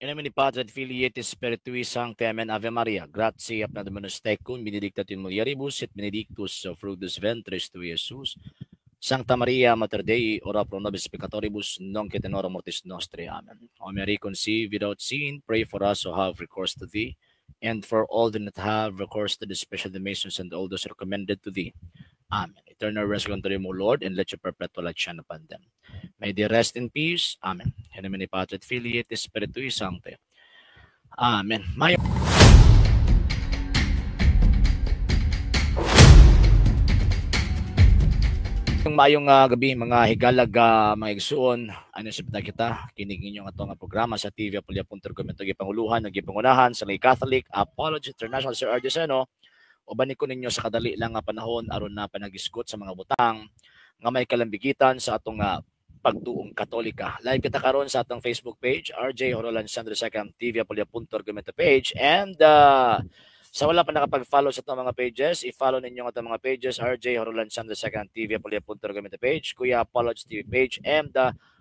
In nomine Patris et Filii et Spiritui Sancti. Amen. Ave Maria, gratia plena Dominus tecum, benedicta tu in mulieribus et benedictus fructus ventris tui, Iesus. Sancta Maria, Mater Dei, ora pro nobis peccatoribus, nunc et in hora mortis nostrae. Amen. O Mary, conceived without sin, pray for us who have recourse to thee, and for all that have recourse to the special missions and all those recommended to thee. Amen. Eternal rest grant to them, O Lord, and let your perpetual light shine upon them. May they rest in peace. Amen. In nomine Patris et Filii et Spiritui Sancti. Amen. Maayong gabi, mga higalag, mga igsuon. Ano sa kita kinig inyong ato nga programa sa TV Apulia Punto Argumento, gipanguluhan ug gipangunahan sa Lay Catholic Apology International, Sir RJ Seno. Uban ko ninyo sa kadali lang nga panahon aron na panagisgot sa mga butang nga may kalambigitan sa atong pagtuong Katolika. Live kita karon sa atong Facebook page, RJ Jorolan Sandro Second TV Apulia Punto Argumento page, and sa wala pa nakapag-follow sa atong mga pages, i-follow ninyo ang atong mga pages, RJ Jorolan Sandro Second TV Apulia Punto Argumento page, Kuya Apology TV page, and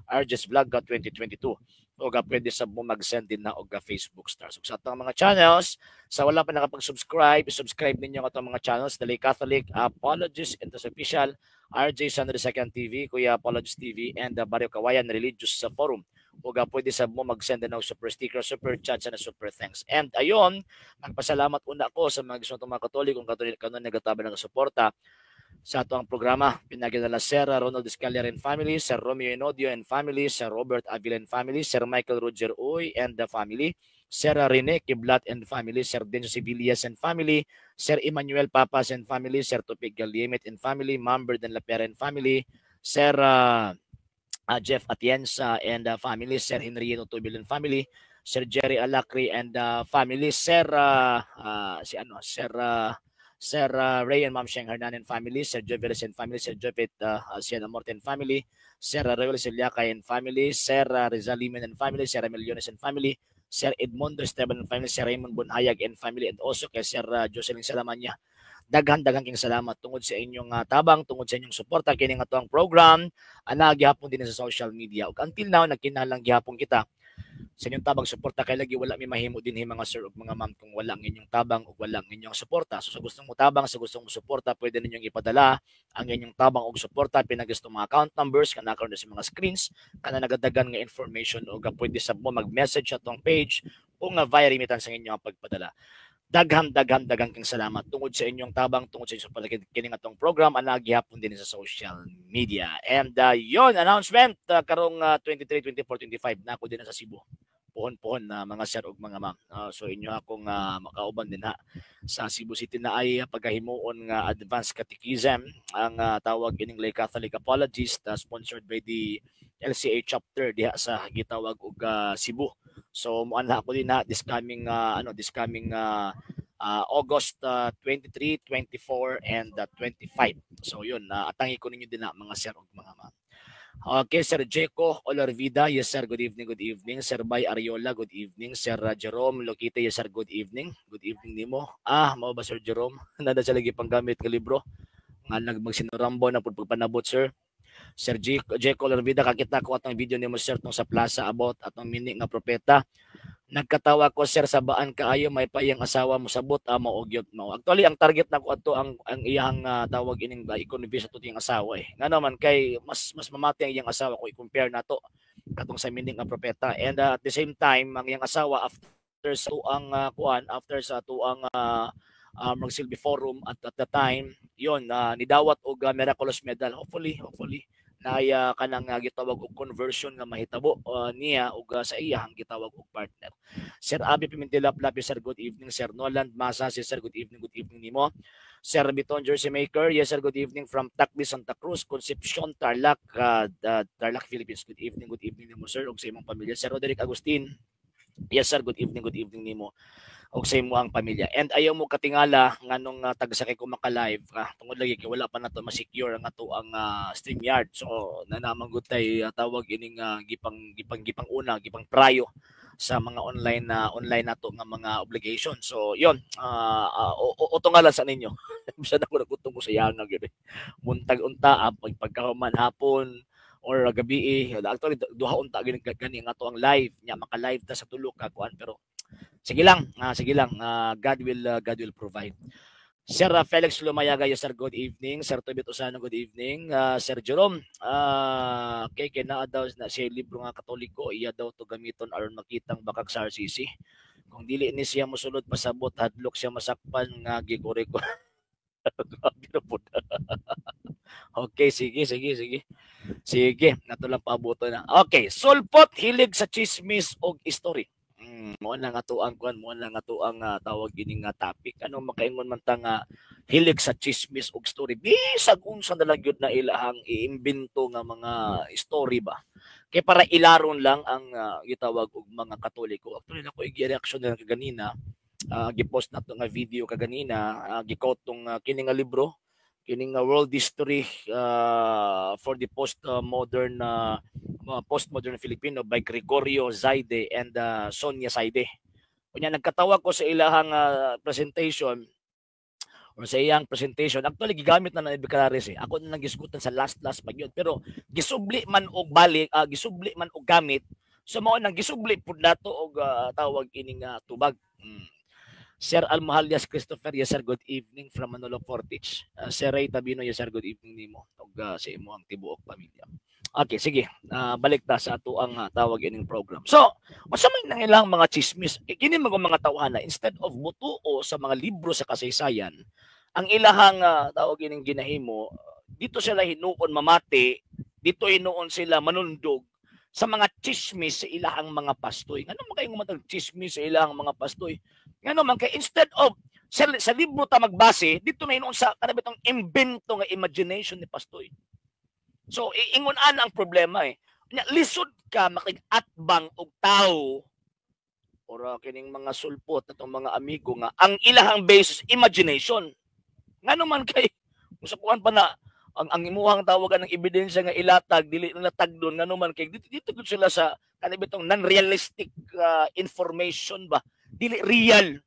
RJ's Vlog 2022. O pwede sa mo mag-send din na og Facebook stars. Ug sa atong mga channels, sa wala pa nakapag-subscribe, i-subscribe ninyo ang atong mga channels, The Lay Catholic Apologist Official, RJ Sandro Second TV, Kuya Apologist TV, and the Barrio Kawayan Religious Forum. O pwede sa mo mag-send na og super sticker, super chat, na super thanks. And ayon, magpasalamat una ko sa mga gusto mga Katolikong Katolik kanon nagataban ng suporta sa ato ang programa. Pinagi nila Sir Ronald Escalier and family, Sir Romeo Enodio and family, Sir Robert Avila and family, Sir Michael Roger Uy and the family, Sir Rene Kiblat and family, Sir Denso Sibilias and family, Sir Emmanuel Papas and family, Sir Tupig Galiemit and family, Ma'am Berden Lapera and family, Sir Jeff Atienza and family, Sir Henriino Tubil and family, Sir Jerry Alacri and family, Sir si ano, Sir Ray and Ma'am Sheng Hernan and family, Sir Jovelis and family, Sir Jopet Siena Morte and family, Sir Royal Siliaka and family, Sir Rizal Limen and family, Sir Emiliones and family, Sir Edmundo Esteban and family, Sir Raymond Bunhayag and family, and also kay Sir Jocelyn Salamanya. Daghan-daghan king salamat tungod sa inyong tabang, tungod sa inyong suporta kini nga atong program ana gihapon din sa social media. Ug until now nagkinahanglan gihapon kita sa inyong tabang suporta kay lagi wala mi mahimo dinhi, mga sir ug mga ma'am, kung wala ang inyong tabang ug wala ang inyong suporta. So sa gustong mo tabang, sa gustong mo suporta, pwede ninyong ipadala ang inyong tabang ug suporta pinagi sa mga account numbers kana karon sa mga screens kana nagadagan nga information, ug pwede sab mo mag-message atong page o nga via remittance ang inyong pagpadala. Daghang daghang daghang king salamat tungod sa inyong tabang, tungod sa inyong suporta kini atong program ana gihapon din sa social media. And yon announcement, karong 23, 24, 25 na ako din sa Cebu. Puhon-puhon na mga sir ug mga ma'am. So inyo akong makauban din ha sa Cebu City na ay pagkahimuon nga Advanced Catechism ang tawag ining Lay Catholic Apologist, sponsored by the LCA chapter diha sa gitawag og Cebu. So muanha ako din ha this coming August 23, 24 and 25. So yun, atangi ko ninyo din na, mga sir ug mga ma'am. Okay, Sir Jeco Olarvida, yes sir, good evening, good evening. Sir Bay Ariola, good evening. Sir Jerome Lokite, yes sir, good evening. Good evening nimo. Ah, mao ba, Sir Jerome? Nada sa lagi panggamit nga libro. Nga nagmagsinurambo na pud pagpanabot, sir. Sir Jeco Olarvida, kakita ko atong video nimo, sir, tong sa plaza about atong mini nga propeta. Nagkatawa ko, sir, sa baan kaayo may pa iyang asawa mo sabot mao gyud mo. Actually ang target nako adto ang iyang tawag ining i-convince ato iyang asawa eh. Ngano man kay mas mamati ang iyang asawa kung i-compare nato katong sa mini nga propeta. And at the same time ang iyang asawa after sa tuang kuan, after sa tuang magsilbi forum at the time yon nidawat og miraculous medal. Hopefully naay kanang gitawag og conversion nga mahitabo niya ug sa iyang gitawag og partner. Sir Abi Pimentel Lapi, sir, good evening. Sir Noland Masa, si sir, good evening, good evening nimo. Sir Biton Jersey Maker, yes sir, good evening from Takbi, Santa Cruz, Concepcion, Tarlac, Tarlac, Philippines. Good evening nimo, sir, ug sa imong pamilya. Sir Roderick Agustin, yes sir, good evening nimo og sa imong pamilya. And ayaw mo katingala nganong tagsakay ko maka-live tungod lagi kay wala pa nato ma-secure ang ato ang StreamYard. So nanamang gud tay tawag ining gipang gipang gipang una, gipang prayo sa mga online na online nato nga mga obligation. So yon, uto nga lang sa ninyo. Bisan ako nagutong ko sa yanga gyud eh. Buntag unta pagkahuman hapon Or gabi eh. Actually, duha unta gani gani nga ato ang live nya, maka-live ta sa tulo ka kuan, pero sige lang, sige lang, God will provide. Sir Felix Lumayaga, yes sir, good evening. Sir Tobit Osano, good evening. Sir Jerome, kay naa daw na siya libro nga Katoliko, iya daw to gamiton aron makitang bakak sa RCC. Kung dili ni siya mosulod, pasabot hadlok siya masakpan nga gikore ko. Okay, sige, sige, sige. Sige, nato lang paabuto na. Okay, sulpot, hilig sa chismis og story. Mo na nga to ang kuan, mo na nga to ang tawag ini nga topic. Ano makaingon man ta nga hilig sa chismis og story? Bisag unsa na lang gyud na ilahang iimbento nga mga story ba? Kay para ilaron lang ang gitawag og mga Katoliko. Actually, nako i-reaction na kaganina, gipost nato nga video kaganina, gi-quote tong kini nga libro, kining world history for the postmodern Filipino by Gregorio Zaide and Sonia Zaide. Unya nagkatawa ko sa ilahang presentation or sa iyang presentation. Actually, gigamit na ng Calares eh. Ako na nang gisgutan sa last last pag yun. Pero gisubli man og balik, gisubli man og gamit. So mao nang gisubli pud nato og tawag ining tubag. Sir Almohalias Christopher, yes sir, good evening from Manolo Fortich. Sir Ray Tabino, yes sir, good evening nimo ug sa imong tibuok pamilya. Okay, sige. Balik ta sa ato ang tawag ining program. So, unsa man nang ilang mga chismis? Kini mga mga tawhana, instead of mutuo sa mga libro sa kasaysayan, ang ilahang tawag ining ginahimo, dito sila hinuon mamati, dito hinuon sila manundog sa mga chismis sa ilahang mga pastoy. Ngano man kayo matag chismis sa ilahang mga pastoy? Ngano man kay instead of sa libro ta magbase, dito na hinuon sa kana bitong imbento nga imagination ni pastoy. So iingon ana ang problema eh. Nya, lisod ka makig-atbang og tawo or kining mga sulpot atong mga amigo nga ang ilahang basis imagination. Ngano man kay kung sa kuan pa na ang imuhang tawagan ng ebidensya nga ilatag dili na tagdon, ngano man kay dito dito gud sila sa kana bitong non-realistic information ba, dili real.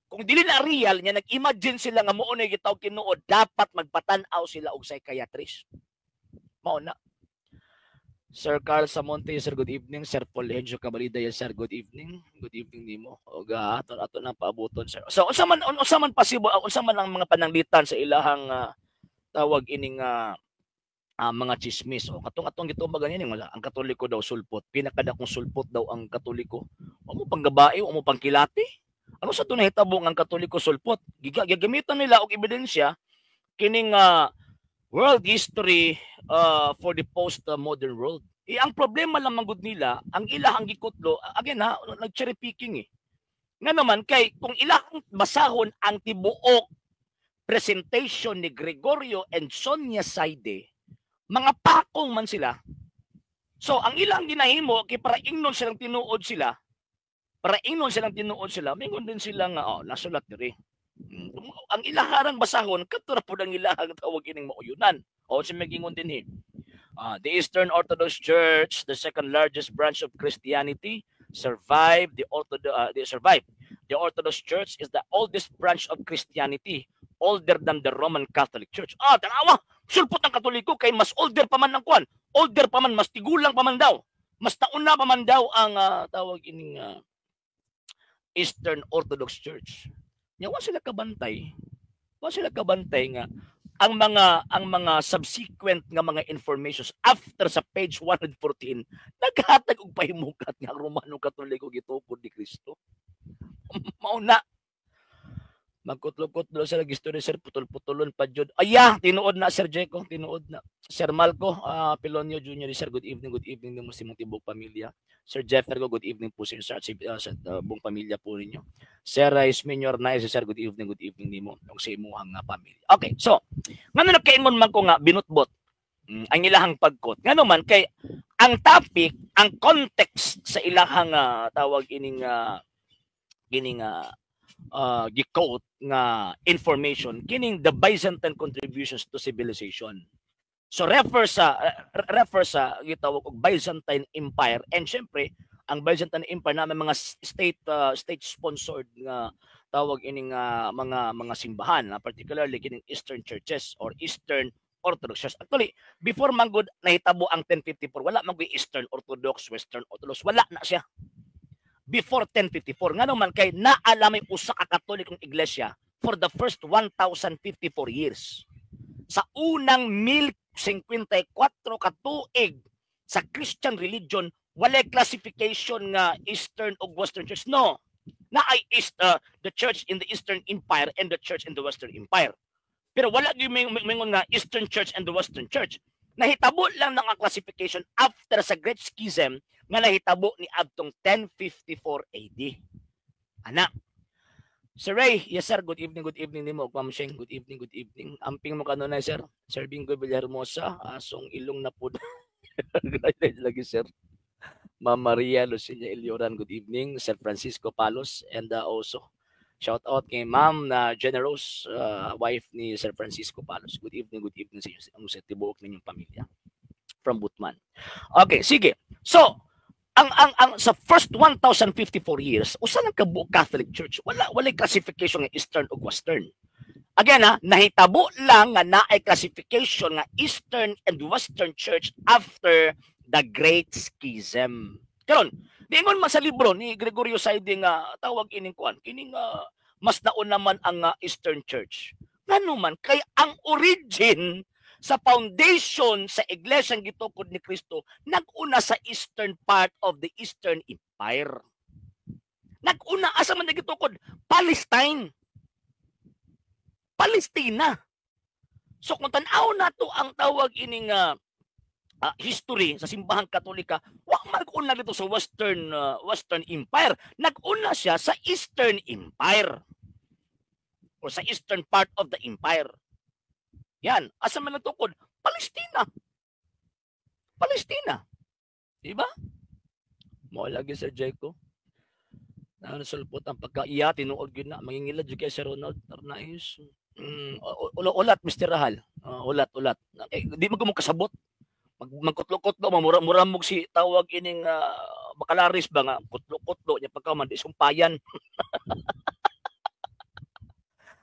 Kung dili na real nya nag-imagine sila nga mao na gitawag tinuod, dapat magpatan-aw sila og psychiatrist. Mao na. Sir Carl Samonte, sir, good evening. Sir Paul Henjo Cabalida, yes, sir, good evening. Good evening nimo. Og ato ato nang paabuton, sir. So unsa man possible, unsa man ang mga pananglitan sa ilahang tawag ining mga chismis? O katong atong gitubag ganyan, wala ang Katoliko daw sulpot. Pinakadakong sulpot daw ang Katoliko. Wa mo panggabae, wa mo pangkilati. Ano sa tunay nahitabo ang Katoliko sulpot? Gigamitan nila og ebidensya kining world history for the post-modern world. Eh, ang problema lang manggod nila, ang ilahang gikutlo, again ha, nag-cherry picking eh. Nga naman, kay kung ilahang basahon ang tibuok presentation ni Gregorio and Sonia Saide, mga pakong man sila. So, ang ilang ginahimo, kay para ingnon silang tinuod sila, para ingnon silang tinuod sila, mingon din sila nga, oh, nasulat diri. Ang ilaharang basahon, kadto ra pud ang ilahang tawag ining mauyunan. O si magingon din eh. The Eastern Orthodox Church, the second largest branch of Christianity, survived the Orthodox they survived. The Orthodox Church is the oldest branch of Christianity, older than the Roman Catholic Church. Ah, tanawa, sulpot ang Katoliko kay mas older pa man ang kwan. Older pa man, mas tigulang pa man daw. Mas nauna pa man daw ang tawag ining Eastern Orthodox Church. Nya wa sila kabantay. Wa sila kabantay nga ang mga subsequent nga mga informations after sa page 114 naghatag og pahimukat nga ang Romano Katoliko gitukod ni Kristo. Mao na. Magkutlo-kutlo sa istorya, sir, putol-putulon pa jud. Aya, tinuod na, Sir Jeco, tinuod na. Sir Malco, Pilonio Jr., sir, good evening nimo sa imong tibuok pamilya. Sir Jeffer, good evening po sir, sir, sa buong pamilya po ninyo. Sir Isminio Arnaiz, sir, good evening nimo ug sa imuhang pamilya. Okay, so ngano nakaingon man ko nga binutbot ang ilahang pagkot? Ngano man kay ang topic, ang context sa ilahang tawag ining kining gi-quote nga information, kining the Byzantine contributions to civilization. So refer sa gitawag og Byzantine Empire, and syempre ang Byzantine Empire na may mga state sponsored nga tawag ining mga mga simbahan, particularly kining Eastern churches or Eastern Orthodox Church. Actually, before man gud nahitabo ang 1054, wala man gud Eastern Orthodox, Western Orthodox, wala na siya. Before 1054, ngano man kay naa lamay usa ka Katolikong iglesia for the first 1054 years. Sa unang 1054 ka tuig sa Christian religion, walay classification nga Eastern o Western Church. No. Na ay is the church in the Eastern Empire and the church in the Western Empire. Pero wala gyud mingon nga Eastern Church and the Western Church. Nahitabo lang ng ang classification after sa Great Schism nga nahitabo ni adtong 1054 AD. Ana. Sir Ray, yes sir, good evening nimo. Ma'am Sheng, good evening, good evening. Amping mo kanunay, sir. Sir Bingo Villahermosa, asong ilong na pud. Lagi, sir. Ma'am Maria Lucilia Elioran, good evening. Sir Francisco Palos and also shout out kay Ma'am na generous wife ni Sir Francisco Palos. Good evening sa inyo, ang sa tibuok ninyong pamilya from Butman. Okay, sige. So, ang sa first 1054 years, usa lang ka buok Catholic Church. Wala walay classification nga Eastern ug Western. Again ha, nahitabo lang nga naay classification nga Eastern and Western Church after the Great Schism. Karon, diingon man sa libro ni Gregorio Saide nga tawag ining kuan, kining mas nauna man ang Eastern Church. Ngano man kay ang origin sa foundation sa iglesia gitukod ni Kristo nag-una sa eastern part of the Eastern Empire. Nag-una asa man gitukod? Palestine. Palestina. So kung tan-aw nato ang tawag ining history sa Simbahang Katolika, wa mag-una dito sa Western Empire. Nag-una siya sa Eastern Empire or sa eastern part of the empire. Yan, asa man natukod? Palestina. Palestina. Di ba? Mo lagi, Sir Jeko. Na sulpot ang pagka iya tinuod gyud na mangingilad jud kay Sir Ronald Arnaiz. Ulat, Mr. Rahal. Ulat ulat. Eh, di mo mo kasabot. Magkutlo-kutlo mamura-mura mo si tawag ining Bakalaris ba nga kutlo-kutlo nya pagka man di sumpayan.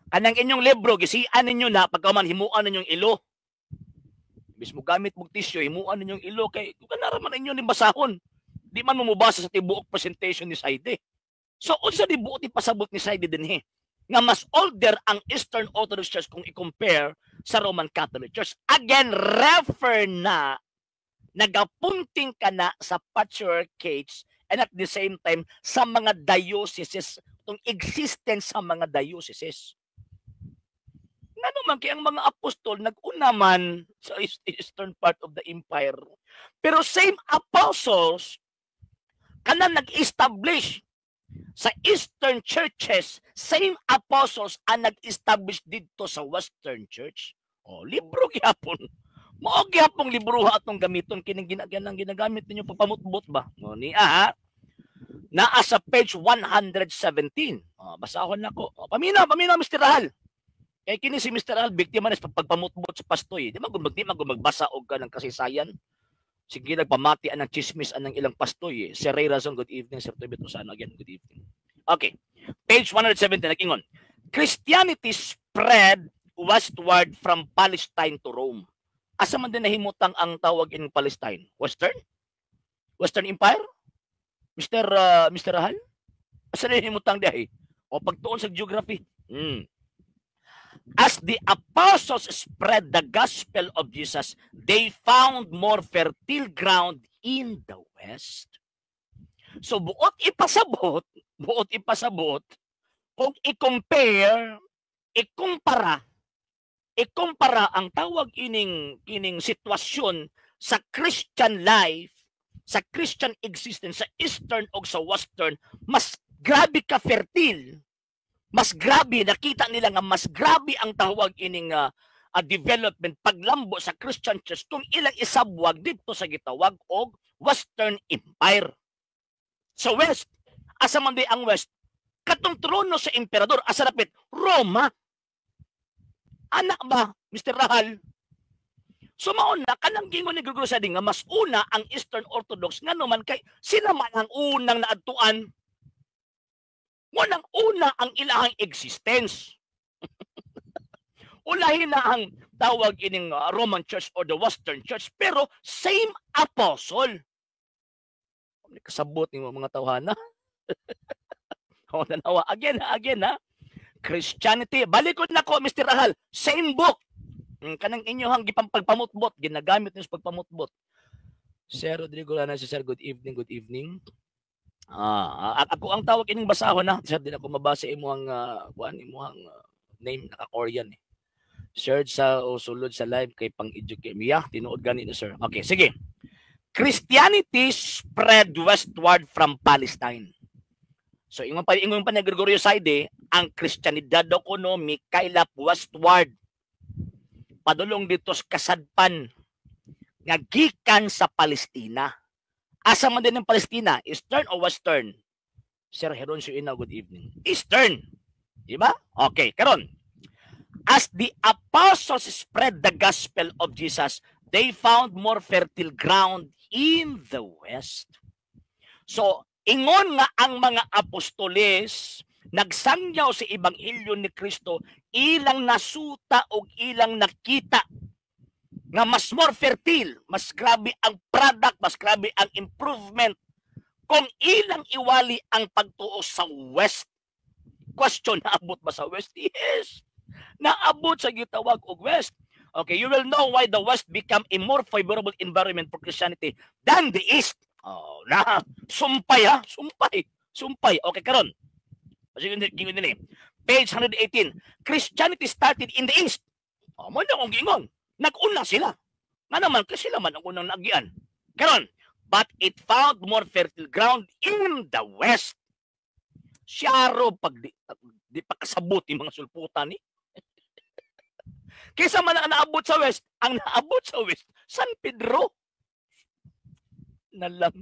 Kanang inyong libro gisian ninyo na pagka man himuan ninyong ilo. Bis mo gamit mong tissue, himuan ninyong ilo kay kanara man inyo ning basahon. Di man mo mobasa sa tibuok presentation ni Saide. So unsa di buot ipasabot ni Saide dinhi? Nga mas older ang Eastern Orthodox Church kung i-compare sa Roman Catholic Church. Again, refer na nagapunting ka na sa patriarchates and at the same time sa mga dioceses, itong existence sa mga dioceses. Ngano man kay ang mga apostol nag-una man sa eastern part of the empire. Pero same apostles kanang nag-establish sa eastern churches, same apostles ang nag-establish dito sa Western Church. Oh, libro gihapon. Mao gihapong libro atong gamiton kining ginaganang ginagamit ninyo pagpamutbot ba? Mo ni ha. Naa sa page 117. Oh, basahon nako. Oh, paminaw, paminaw, Mr. Rahal. Kay kini si Mr. Rahal biktima ni sa pagpamutbot sa pastoy. Di man gud magbasa og kanang kasaysayan. Sige, nagpamati ang chismis anang ilang pastoy. Eh. Sir Ray Razon, good evening. Sir Tobit Osano, again, good evening. Okay. Page 117, nag-ingon. Christianity spread westward from Palestine to Rome. Asa man din nahimutang ang tawag in Palestine? Western? Western Empire? Mr. Rahal? Asa na nahimutang diay? O pagtuon sa geography. As the apostles spread the gospel of Jesus, they found more fertile ground in the West. So buot ipasabot, kung i-compare, ikumpara ang tawag ining sitwasyon sa Christian life, sa Christian existence sa Eastern o sa Western, mas grabe ka fertile, mas grabe, nakita nila nga mas grabe ang tawag ining development, paglambo sa Christian Church kung ilang isabwag dito sa gitawag og Western Empire. Sa West, asa man di ang West? Katong trono sa emperador, asa dapit? Roma. Anak ba, Mr. Rahal? So mauna kanang gingon ni Gregorio Saide nga mas una ang Eastern Orthodox, ngano man kay sila man ang unang naadtuan. Unang una ang ilahang existence. Ulahin na ang tawag ining Roman Church or the Western Church, pero same apostle. Kasabot ni mga tawhana. O, tanawa. Again, again, ha. Christianity. Balikod na ko, Mr. Rahal. Same book. Kanang inyohang gipagpamutbot, ginagamit niyo sa pagpamutbot. Sir Rodrigo Lana, si Sir, good evening, good evening. Ah, ako ang tawag ining basahon na. Sir, di na ko mabasa imong kuan, imong name, naka-Korean eh. Search sa o sulod sa live kay pang-educate. Miya, tinuod gani na, sir. Okay, sige. Christianity spread westward from Palestine. So ingon pa ni Gregorio Saide, ang Kristiyanidad daw kuno mikaylap westward padulong dito sa kasadpan nga gikan sa Palestina. Asa man din ang Palestina? Eastern o Western? Sir Heroncio Inaw, good evening. Eastern. Di ba? Okay, karon. As the apostles spread the gospel of Jesus, they found more fertile ground in the West. So, ingon nga ang mga apostoles nagsangyaw sa ebanghelyo ni Kristo, ilang nasuta og ilang nakita nga mas more fertile, mas grabe ang product, mas grabe ang improvement kung ilang iwali ang pagtuo sa West. Question, naabot ba sa West? Yes. Naabot sa gitawag og West. Okay, you will know why the West become a more favorable environment for Christianity than the East. Oh, na sumpay ha, sumpay, sumpay. Okay, karon. Sige, din page 118. Christianity started in the East. Oh, mo na akong giingon. Nag-una sila. Nga naman, kasi sila man ang unang naagian. Karon, but it found more fertile ground in the West. Siyaro pag di pa kasabot yung mga sulputan ni. Kaysa man ang naabot sa West, ang naabot sa West, San Pedro. Na lang.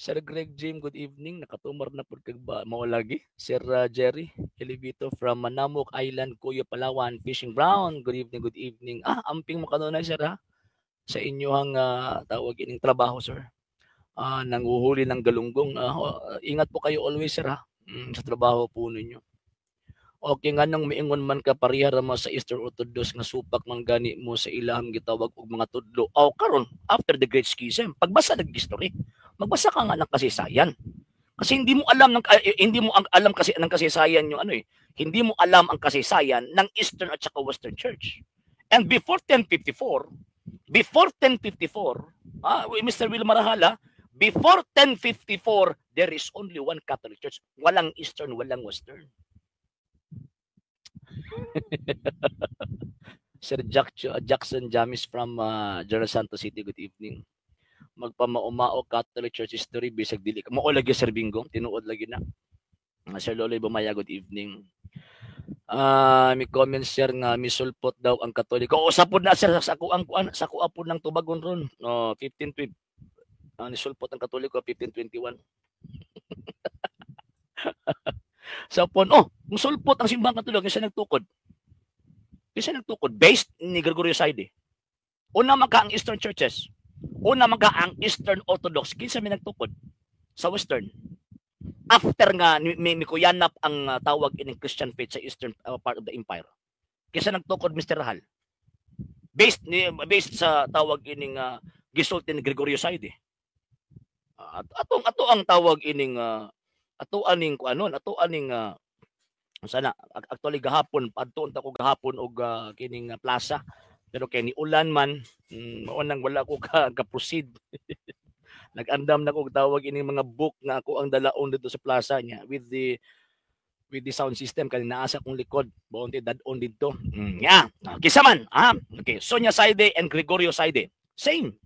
Sir Greg Jim, good evening. Nakatumar na pud kag ba mao lagi. Sir Jerry Elevito from Manamok Island, Cuyo, Palawan, Fishing Ground. Good evening, good evening. Ah, amping mo kanunay, sir, ha, sa inyong tawag ining trabaho, sir. Ah, nanguhuli ng galunggong. Ingat po kayo always, sir, ha, sa trabaho po ninyo. Okay, nga nang miingon man ka pareha ra mo sa Eastern Orthodox nga supak man gani mo sa ilahang gitawag og mga tudlo. Aw karon after the Great Schism, pagbasa nag history, magbasa ka nga ng kasaysayan. Kasi hindi mo ang alam kasi ng kasaysayan yung ano eh. Hindi mo alam ang kasaysayan ng Eastern at saka Western Church. And before 1054, before 1054, Mr. Will Marahala, before 1054, there is only one Catholic Church. Walang Eastern, walang Western. Sir Jackson Jamis from General Santos City, good evening. Magpamaumao Catholic Church history bisag dili ka. Mao lagi, Sir Bingo, tinuod lagi na. Sir Loloy Bumaya, good evening. Ah, may comment, sir, nga misulpot daw ang Katoliko. Oo, sapod na, sir, sa ako ang kuan, sa ako apod ng tubagon ron. Oh, 1512. Nisulpot ang Katoliko 1521. Sa pon, oh, musulpot ang simbang Katoliko kasi nagtukod. Kasi nagtukod based ni Gregorio Saide. Una man ka ang Eastern Churches. Una man ka ang Eastern Orthodox. Kinsa may nagtukod sa Western? After nga may mikuyanap ang tawag ining Christian faith sa Eastern part of the empire. Kinsa nagtukod, Mr. Rahal? Based sa tawag ining gisulti ni Gregorio Saide. Atong ato ang tawag ining ato aning kuanon, ato aning sana actually gahapon padto unta ko gahapon og kining plaza, pero kay ni ulan man, mao nang wala ko ka proceed. Nag-andam na ko og tawag ining mga book nga ako ang dalaon dito sa plaza niya with the sound system kani naa sa akong likod buon ti dad-on didto. Yeah. Kisa man, ah, okay. Sonia Saide and Gregorio Saide. Same.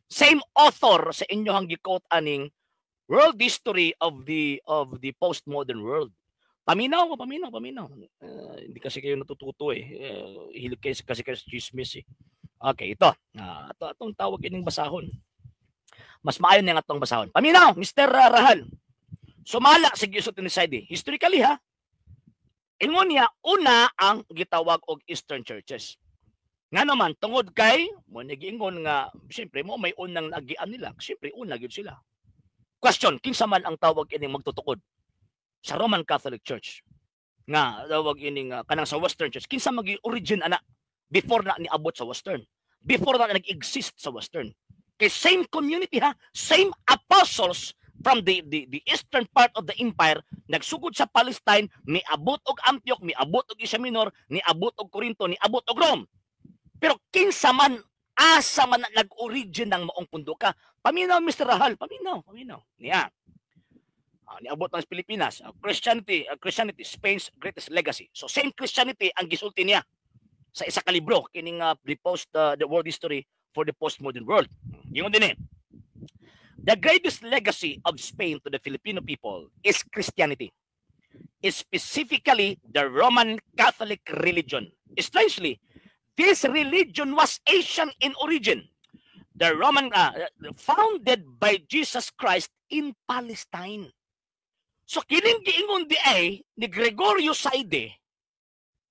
Same author sa inyohang gi-quote aning World History of the Postmodern World. Paminaw, paminaw, paminaw. Hindi kasi kayo natututo eh. Hilig kayo kasi kayo sa chismis eh. Okay, ito. Ito atong tawag ining basahon. Mas maayo na nga atong basahon. Paminaw, Mr. Rahal. Sumala sa gisulti ni Saide. Historically ha. Ingon niya, una ang gitawag og Eastern Churches. Nga naman, tungod kay, mo giingon nga, siyempre mo may unang nagian nila. Siyempre, una gyud sila. Question, kinsa man ang tawag ining magtutukod sa Roman Catholic Church? Nga tawag ining kanang sa Western Church, kinsa magi origin ana? Before na niabot sa Western. Before na nag-exist sa Western. Kay same community ha, same apostles from the eastern part of the empire nagsugod sa Palestine, niabot og Antioch, niabot og Asia Minor, niabot og Corinto, niabot og Rome. Pero kinsa man, asa man na nag-origin ng maong punduka? Paminaw, Mr. Rahal, paminaw, paminaw. Niya. Niabot ng Pilipinas, Christianity, Spain's greatest legacy. So same Christianity ang gisulti niya sa isa ka libro kining the world history for the postmodern world. Ingon din eh. The greatest legacy of Spain to the Filipino people is Christianity, specifically the Roman Catholic religion. Strangely, this religion was Asian in origin. The Roman founded by Jesus Christ in Palestine. So kining giingon di ay ni Gregorio Saide,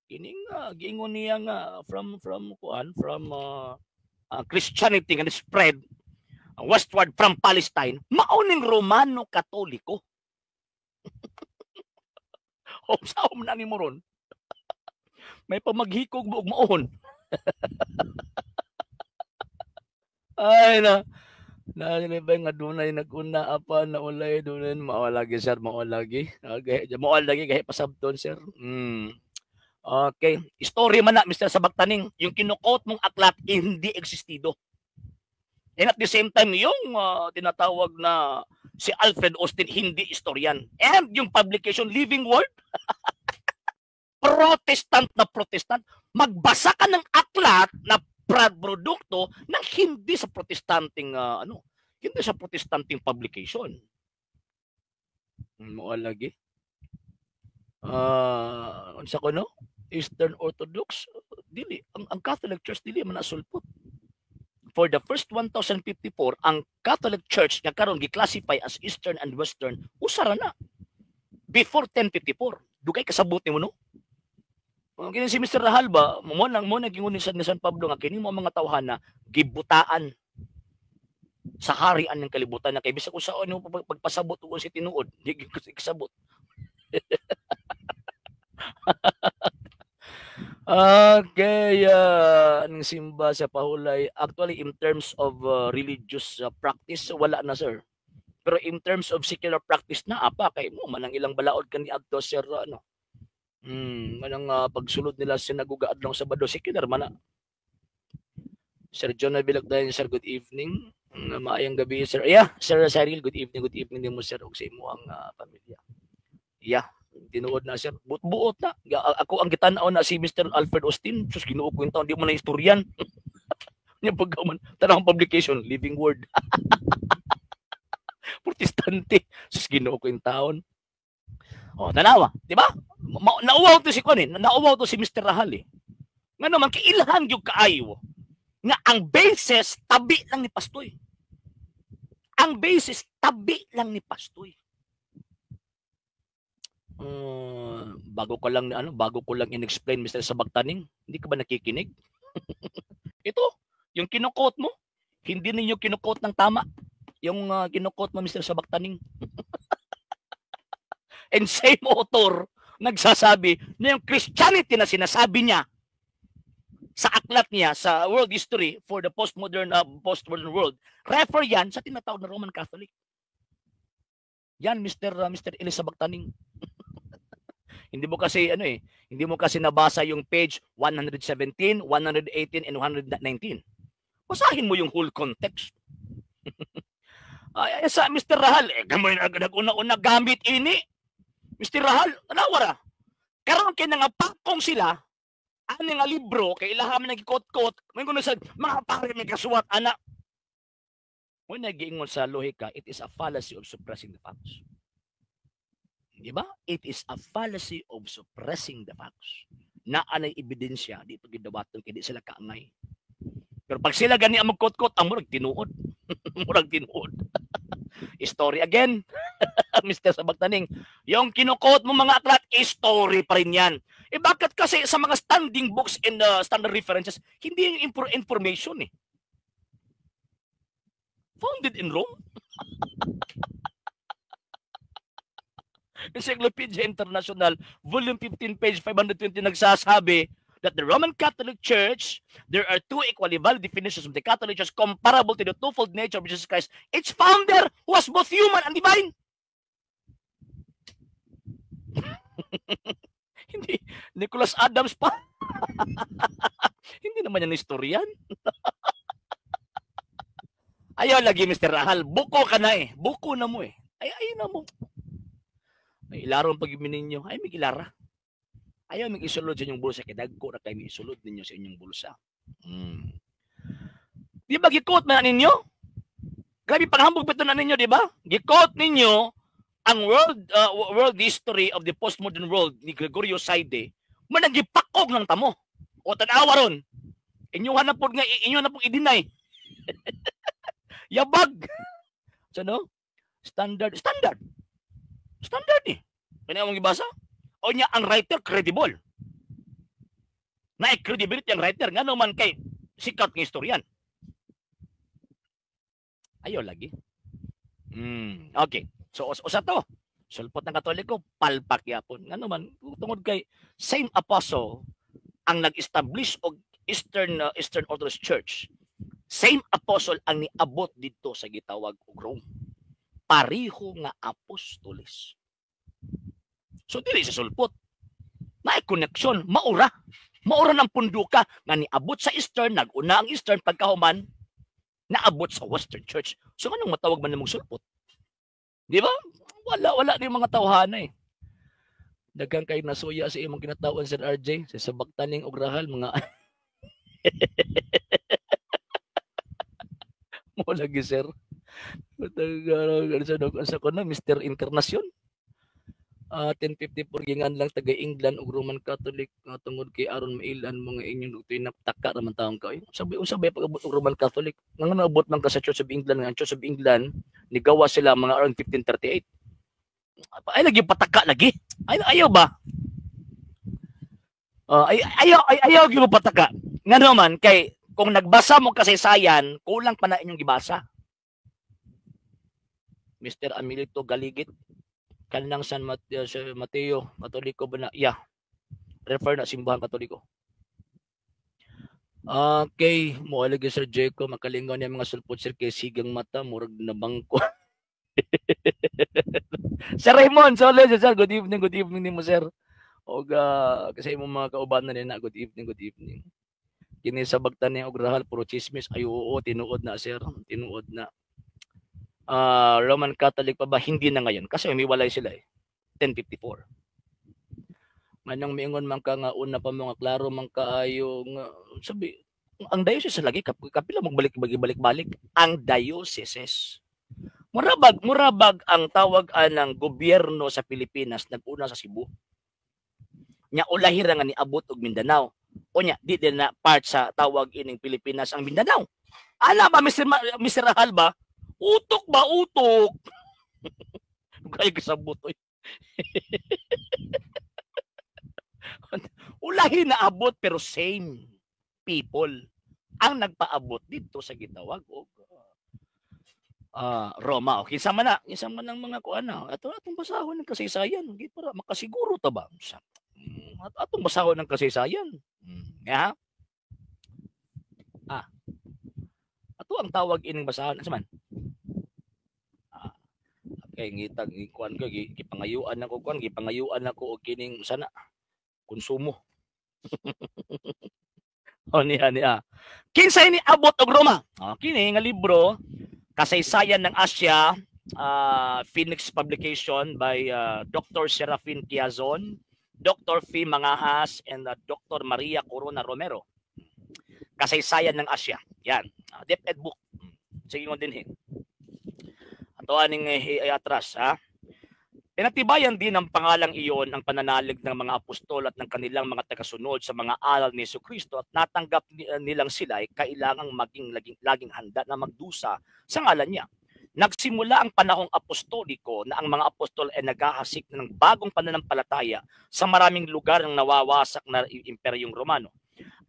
kining giingon niya nga from kuan, from Christianity nga spread westward from Palestine, mao ning Romano Katoliko. O sa na ni mo ron? May pamaghikog mo og maon. Ay na. Na ba nga dunay naguna apa na ulay dunay mao lagi, sir, mao lagi. Okay, mao lagi gahi pasabton, sir. Okay, story man na, Mr. Sabaktaning, yung kinukot mong aklat hindi existido. And at the same time, yung tinatawag na si Alfred Austin, hindi historian. And yung publication Living Word, Protestant na Protestant, magbasa ka ng aklat na produkto ng hindi sa Protestanting ano, hindi sa Protestanting publication. Mo lagi. Unsa ko no? Eastern Orthodox dili ang Catholic Church dili man nasulpot. For the first 1054, ang Catholic Church nga karon gi-classify as Eastern and Western, usa ra na. Before 1054, dugay kasabot nimo no? Kung kini si Mr. Rahal ba, mo nang mo naging ni San Pablo nga kini mo mga tawhana gibutaan sa harian ng kalibutan na kay bisag usaon mo pagpasabot ug si tinuod, di kasabot. Okay, anong simba sa pahulay? Actually, in terms of religious practice, wala na, sir. Pero in terms of secular practice na, apa, kay mo, manang ilang balaod kani adto, sir, ano. Manang pagsulod nila sa sinagoga adlong Sabado, secular man na. Sir John Nabilagdayan, sir, good evening. Maayong gabi, sir. Yeah, Sir Cyril, good evening din mo, sir, ug sa imong pamilya. Yeah, tinuod na, sir. Buot-buot na. Ako ang gitan-aw na si Mr. Alfred Austin. Sus, Ginoo ko yung taon, di mo na istoryan. Nya pagkaman, tanang publication, Living Word. Protestante. Sus, Ginoo ko yung taon. O, tanawa, di ba? Nauwaw to si Kwan eh. Nauwaw to si Mr. Rahal eh. Nga naman, kiilhan yung kaayo nga ang basis, tabi lang ni Pastoy. Ang basis, tabi lang ni Pastoy. Bago ko lang in-explain, Mr. Sabagtaning, hindi ka ba nakikinig? Ito, yung kinukot mo, hindi ninyo kinukot ng tama. Yung kinukot mo, Mr. Sabagtaning. And same author nagsasabi na yung Christianity na sinasabi niya sa aklat niya sa world history for the postmodern world, refer yan sa tinatawag na Roman Catholic. Yan, Mr. Elizabeth Taning. Hindi mo kasi ano eh, hindi mo kasi nabasa yung page 117, 118 and 119. Basahin mo yung whole context. Ay, sa Mr. Rahal, eh, gamay na nag-una-una gamit ini. Mr. Rahal, tanawa ra. Karon kay nangapakong sila ani nga libro kay ilaha man nagikot-kot, may kuno sa mga pare may kasuwat ana. Mo nagiingon sa lohika, it is a fallacy of suppressing the facts. Di ba? It is a fallacy of suppressing the facts. Naa nay ebidensya, di pa gidawaton kay di sila kaangay. Pero pag sila gani ang magkot-kot, ang murag tinuod. Murag tinuod. Story again. Mr. Sabagtaning, yung kinukot mo mga aklat, story pa rin yan. Eh bakit kasi sa mga standing books and standard references, hindi yung information eh. Founded in Rome? Encyclopedia International, Volume 15, page 520, nagsasabi That the Roman Catholic Church, there are two equally valid definitions of the Catholic Church comparable to the twofold nature of Jesus Christ, its founder, who was both human and divine. Hindi, Nicholas Adams pa. Hindi naman yan historian. Ayaw lagi, Mr. Rahal. Buko ka na eh. Buko na mo eh. Ay, ayaw na mo. May ilaro ang pag ninyo. Ay, may ilara. Ayaw may isulod sa inyong bulsa. Kaya dagko na kayo may isulod ninyo sa inyong bulsa. Di ba gi-quote man ninyo? Grabe panghambog pa na ninyo, di ba? Gi-quote ninyo ang world history of the postmodern world ni Gregorio Saide, man gipakog ng tamo. O tanawa ron. Inyo na po nga inyo na pong i-deny. Yabag. So no? Standard, standard. Standard eh. Kanya mong gibasa? O niya ang writer credible. Na credibility ang writer ngano man kay sikat ng istoryan. Ayaw lagi. Okay. So usa to. Sulpot ng Katoliko, palpak yapon. Ngano man tungod kay same apostle ang nag-establish og Eastern Orthodox Church. Same apostle ang niabot didto sa gitawag og Rome. Pareho nga apostoles. So dili sa sulpot. Naay connection, maura. Maura ng punduka nga niabot sa Eastern, nag-una ang Eastern, pagkahuman naabot sa Western Church. So anong matawag man namong sulpot? Di ba? Wala, wala din mga tawhana eh. Daghang kay nasuya sa imong kinatawan, Sir RJ, sa sabaktaning og rahal mga mo lagi, sir. Sa ko na Mr. Internacion. 1054 gingan lang taga England ug Roman Catholic nga tungod kay aron mailan mga inyong doktrina, taka ra man taong kayo. Sabi unsa ba pag-abot og Roman Catholic? Nga naabot man ka sa Church of England, nga ang Church of England nigawa sila mga around 1538. Ay lagi pataka lagi. Ay ayaw ba? Ay ayaw ay ayaw gyud pataka. Ngano man kay kung nagbasa mo kasaysayan, kulang pa na inyong gibasa. Mr. Amilito Galigit, kanang San Mateo, sa Mateo, Katoliko ba na? Yeah. Refer na simbahan Katoliko. Okay, mo lagi Sir Jacob, makalingaw niya mga sulpot sir kay sigang mata murag nabangko. Sir Raymond, sorry sir, good evening nimo, sir. Og kasi imong mga kaubanan nina, good evening, good evening. Kini sa bagtan niya og rahal puro chismis. Ay oo, tinuod na sir, tinuod na. Roman Catholic pa ba? Hindi na ngayon kasi umiwalay sila eh. 1054. Manong miingon man ka nga una pa mga klaro man kaayo nga sabi ang diocese lagi kapila magbalik balik ang dioceses. Murabag ang tawag anang gobyerno sa Pilipinas nag-una sa Cebu. Nya ulahi ra nga niabot og Mindanao. O nya di din na part sa tawag ining Pilipinas ang Mindanao. Ala ba Mr. Rahal ba? Utok ba utok? Kaya kasabot oy. Ulahi na abot pero same people ang nagpaabot dito sa gitawag og Roma. O kinsa man na, kinsa man ang mga kuan na. Ato atong basahon ng kasaysayan, di para makasiguro ta ba? Atong basahon ng kasaysayan. Yeah. Ato ang tawag ining basahon asa man? Okay, ngitag kuan ko gipangayuan ako kuan, gipangayuan ako og kining sana konsumo. O niya niya. Kinsay ni abot og Roma? O, kini nga libro, Kasaysayan ng Asya, Phoenix Publication by Dr. Serafin Quiazon, Dr. Fee Mangahas, and Dr. Maria Corona Romero. Kasaysayan ng Asya. Yan. DepEd book. Sige mo din. Ato aning atras ha. Pinatibayan din ng pangalang iyon ang pananalig ng mga apostol at ng kanilang mga tagasunod sa mga aral ni Jesucristo at natanggap nilang sila ay kailangang maging laging handa na magdusa sa ngalan niya. Nagsimula ang panahong apostoliko na ang mga apostol ay naghahasik ng bagong pananampalataya sa maraming lugar ng nawawasak na Imperyong Romano.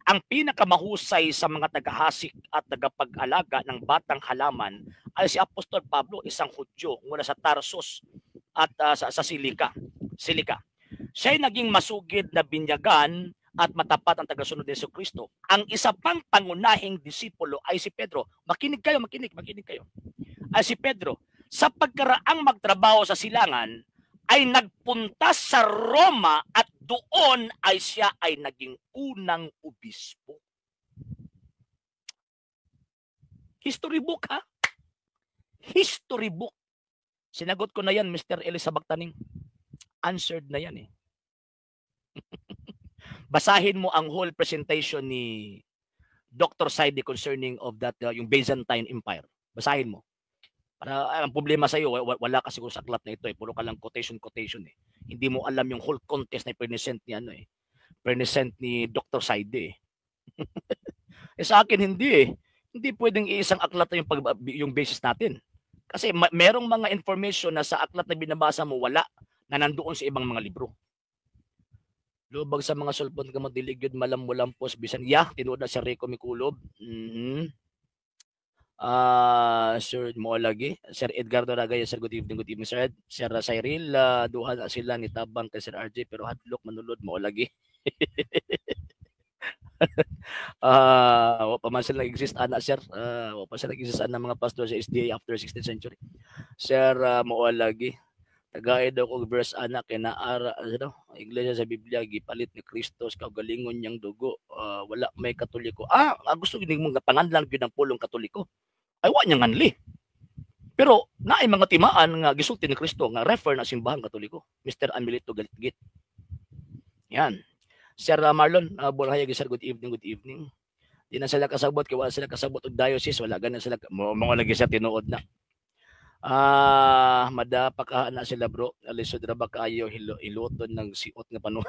Ang pinakamahusay sa mga tagahasik at tagapag-alaga ng batang halaman ay si Apostol Pablo, isang Hudyo mula sa Tarsus at sa Silica. Silica. Siya'y naging masugid na binyagan At matapat ang tagasunod ni Jesu Kristo. Ang isa pang pangunahing disipulo ay si Pedro. Makinig kayo, makinig, makinig kayo. Ay si Pedro. Sa pagkaraang magtrabaho sa silangan, ay nagpunta sa Roma at doon ay siya ay naging unang obispo. History book, ha? History book. Sinagot ko na yan, Mr. Elisa Bagtaning. Answered na yan eh. Basahin mo ang whole presentation ni Dr. Saidi concerning of that, yung Byzantine Empire. Basahin mo. Para ang problema sa iyo, wala ka siguro sa aklat na ito eh. Puro ka lang quotation quotation eh. Hindi mo alam yung whole context na present ni ano eh. Present ni Dr. Saidi eh. Eh sa akin hindi eh. Hindi pwedeng iisang aklat na yung basis natin. Kasi merong mga information na sa aklat na binabasa mo wala na nandoon sa ibang mga libro. Lubag sa mga sulpon ka mo dili gyud malamulampos bisan ya tinuod na si Rico Mikulob. Sir mo lagi Sir Edgardo Ragay, sir, good evening, sir Ed. Sir Cyril, duha na sila ni tabang kay Sir RJ pero hadlok manulod mo lagi. Wa pa man sila exist ana, sir. Wa pa sila exist ana mga pastor sa SDA after 16th century. Sir, mo lagi. Tagaid daw og verse ana kay naara ano, iglesia sa Biblia gipalit ni Kristo sa kaugalingon niyang dugo. Wala may Katoliko. Gusto gid mo nga panganlan gyud ang pulong Katoliko. Ay wa niya nganli. Pero naay mga timaan nga gisulti ni Kristo nga refer na simbahang Katoliko. Mr. Amelito Galitgit. Yan. Sir Marlon, Borhaya, sir, good evening, good evening. Di na sila kasabot kay wala sila kasabot og diocese, wala ganan sila mo lagi sa tinuod na. Madapa ka na sila, bro. Alisod ra ba kaayo hiluton ng siot nga pano.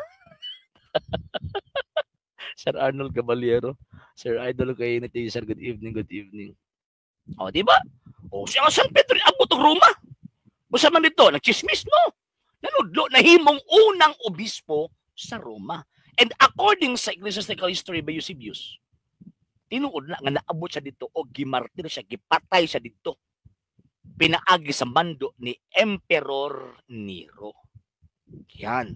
Sir Arnold Caballero, Sir Idol kay nati sir, good evening, good evening. O, di ba? O, siya nga San Pedro abot og Roma. Busa man dito, nagchismis no. Nanudlo nahimong unang obispo sa Roma. And according sa Ecclesiastical History by Eusebius, tinuod na nga naabot siya dito o gimartir siya, gipatay siya dito. Pinaagi sa mando ni Emperor Nero. Yan.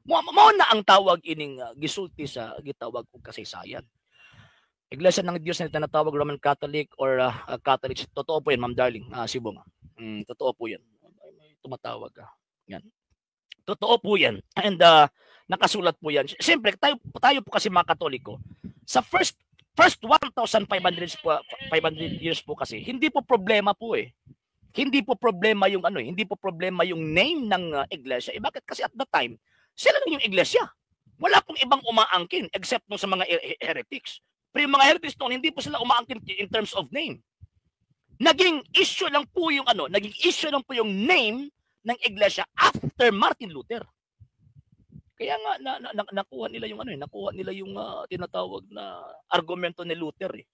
Mao na ang tawag ining gisulti sa gitawag og kasaysayan. Iglesia ng Diyos na tinatawag Roman Catholic or Catholic. Totoo po yan, Ma'am Darling. Sibong. Totoo po yan. May tumatawag. Yan. Totoo po yan. And nakasulat po yan. Siyempre, tayo po kasi mga Katoliko, sa first 1,500 years po kasi, hindi po problema po eh. Hindi po problema yung ano, hindi po problema yung name ng iglesia. Eh bakit? Kasi at the time, sila lang yung iglesia. Wala pong ibang umaangkin except nung sa mga heretics. Pero yung mga heretics noon, hindi po sila umaangkin in terms of name. Naging issue lang po yung ano, naging issue lang po yung name ng iglesia after Martin Luther. Kaya nga nakuha nila yung ano eh, nakuha nila yung tinatawag na argumento ni Luther eh.